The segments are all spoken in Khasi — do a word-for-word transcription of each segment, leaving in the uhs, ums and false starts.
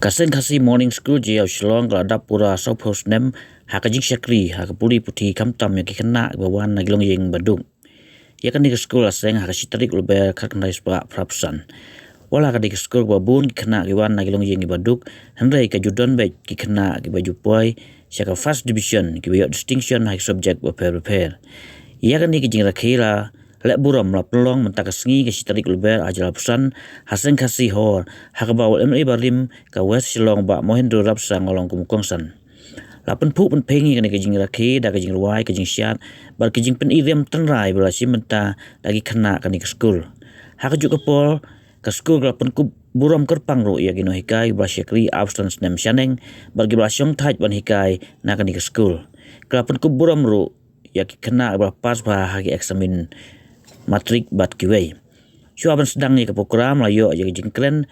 Ka Seng Khasi Morning School Jaiaw Shillong ka la dap pura sawphew snem ha ka jingshakri ha ka pule puthi khamtam ïa ki khynnah kiba wan na ki longïing ba duk. Ïa kane ka skul la seng ha ka shi tarik Lber khatkhyndai spah phraphew san. Wat la ka dei ka skul kaba bun ki khynnah ki wan na ki longïing kiba duk, hynrei ka ju don beit ki khynnah kiba ju poi sha ka first division kiba ïoh distinction ha ki subject bapher bapher. Ïa kane ka jingrakhe la leh burom la pynlong mynta ka sngi ka shi tarik Lber arhajar arphew san ha Seng Khasi Hall, ha kaba u MLA barim ka West Shillong Bah Mohendro Rabsang u long kum u kongsan. La pynphuh pynphieng ïa kane ka jingrakhe da ka jingrwai, ka jingshad bad ka jingpyni riam tynrai ba la shim bynta da ki khynnah kane ka skul. Ha kajuh ka por, ka skul ka la pynkup burom kyrpang ruh ïa ki nonghikai ba la shakri arphew san snem shaneng bad kiba la shongthait ban hikai na kane ka skul. Ka la pynkup burom ruh ïa ki khynnah ba la pass bha ha ki eksamin matrik bad kiwei. Shuwa ban sdang ïa ka program la ïoh ïa ka jingkren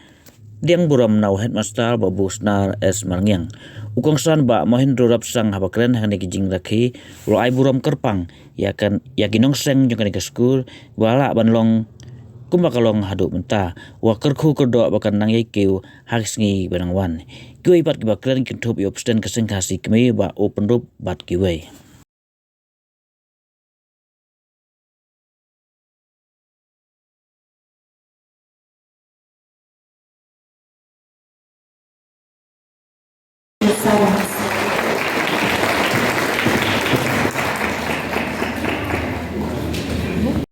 pdiang burom na u headmaster Bah Busnar S Marngiang. U kongsan Bah Mohendro Rabsang haba kren ha kane ka jingrakhe u la ai burom kyrpang ïa kan, ïa ki nongseng jong kane ka skul ba la lah ban long kumba ka long haduh mynta. U la kyrkhu kyrdoh ba kan nang ïai kiew ha ki sngi ba nang wan. Kiwei pat kiba kren kynthup ïa u President ka Seng Khasi Kmie Bah O Pynrup bad kiwei.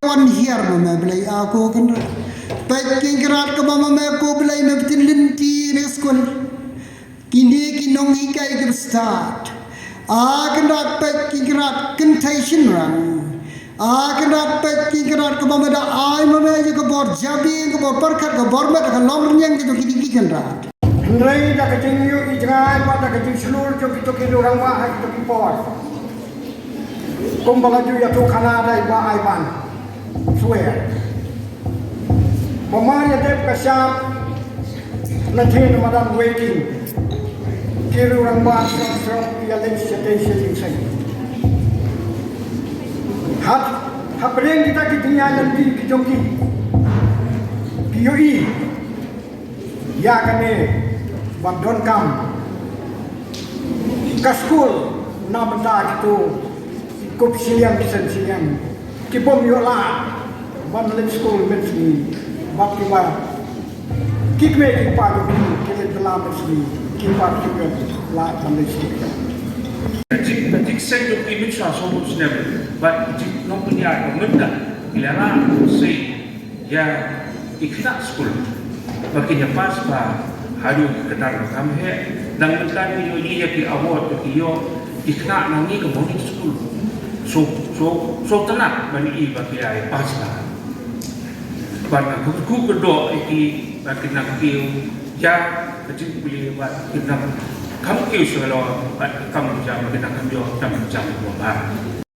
Wan hiar ma me Blei a ko Kynrad. Peit Kynrad kaba ma me ko Blei me pyntin lynti ne skul. Kine ki nonghikai kiba stad. A Kynrad peit Kynrad kynthei shynrang. A Kynrad peit Kynrad kaba me da ai ma me ïa ka bor jabieng, ka bor pyrkhat, ka bor met, ka long rynïeng kito ki dei ki Kynrad. Hynrei da ka jingïohi jngai bad da ka jingshlur jong kito ki rangbah ha kito ki por. Kumba la ju ïathuh khana da i Bah Aiban Suwer. Ba mar ïa dep ka shap na thie na madan waiting. Ki riew rangbah shrok shrok ki ïa leit shatei sha jingseng. Hap, hapdeng kita ki jingïaid lynti ki jong ki, ki ïohi ïa kane ban donkam ka skul na bynta kito ki kup shiliang ki seng shiliang ki bym ïoh lad ban leit skul mynsngi bad kiba ki kmie ki kpa jong ki ki leit bylla mynsngi kiba ki ïoh lad ban leit skul. Ka jing, ka jingseng jong ki mynshuwa sawphew snem bad ka jingnongpynïaid ba mynta ki la rah sei ïa ki khynnah skul ba kin ïa pass bha haduh ki kyrdan ba kham heh. Dang mynta ngi ïohi ïa ki award ba ki ïoh ki khynnah na ngi ka morning school. So, so, so tynnat ban ïohi ba ki ïa pass bha. Bad nga kyrkhu kyrdoh ïa ki ba kin nang kiew ïa ka jingpule bad kin nang kham kiew shalor bad ka kam jam ba kin nang kham ïoh kam jam ba bha.